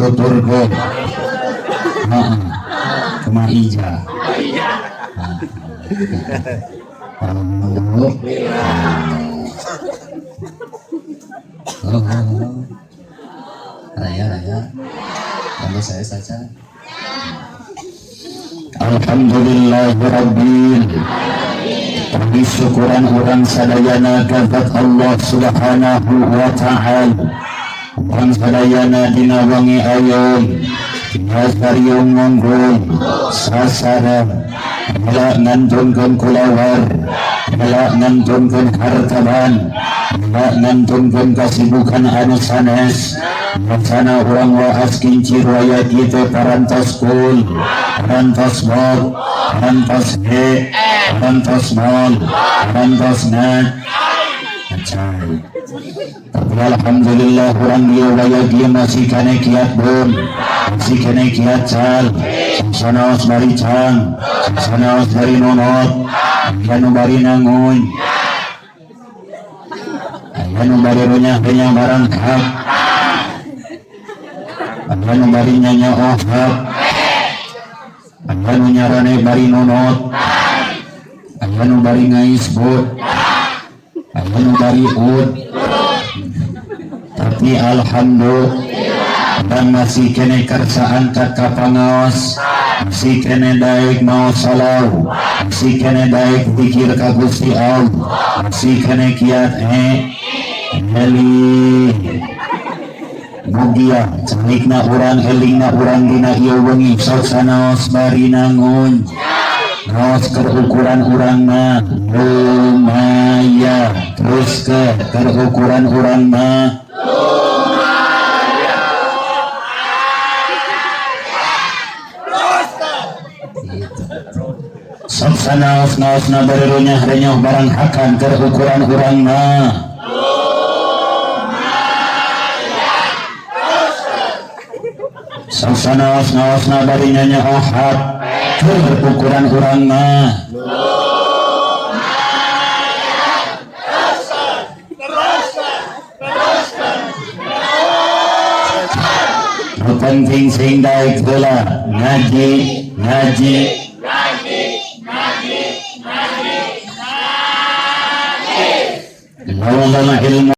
dituturkeun. Heeh. Kumaha ija? Alhamdulillah. Oh. Raya, raya. Lalu saya saja. Alhamdulillahirabbil. Puji syukuran urang sadayana ka zat Allah Subhanahu wa Ta'ala. Urang sadayana dina wengi ayeuna Nazariung ngunggul sasarang rela ngantunkeun kulawar, rela ngantunkeun hartaban, rela ngantunkeun kasibukan anu sanes. Sana urang waas kincir waya kitu parantos kul, parantos bot, parantos he, parantos mol, parantos nat acai. Tapi alhamdulillah urang dia waya dia masih kene kiat bun, masih kene kiat cal, sanaos bari cang, sanaos bari nonot, aya nu bari nangun, aya nu bari runyah-runyah barang hak, aya nu bari nyanyoh hak, aya nu nyarane bari nonot, aya nu bari ngais bot, aya nu bari ud. Tapi alhamdulillah dan masih kene kersa angkat ka pangaos, masih kene daek mau salau, masih kene daek zikir ka Gusti Allah, masih kene kiat eling. Mugia calikna urang, elingna urang dina ieu wengi. Sok sanaos bari nangun, naos keur ukuran urang mah lumayan. Terus ke keur ukuran urang mah lumayan. Sok sanaos naosna bari runyah renyoh barang hakan keur ukuran urang mah. Sok sanaos naosna bari nyanyoh hak keur ukuran urang mah. Nu penting sing daek heula ngaji, ngaji, ngaji, ngaji, ngaji. Ilmu.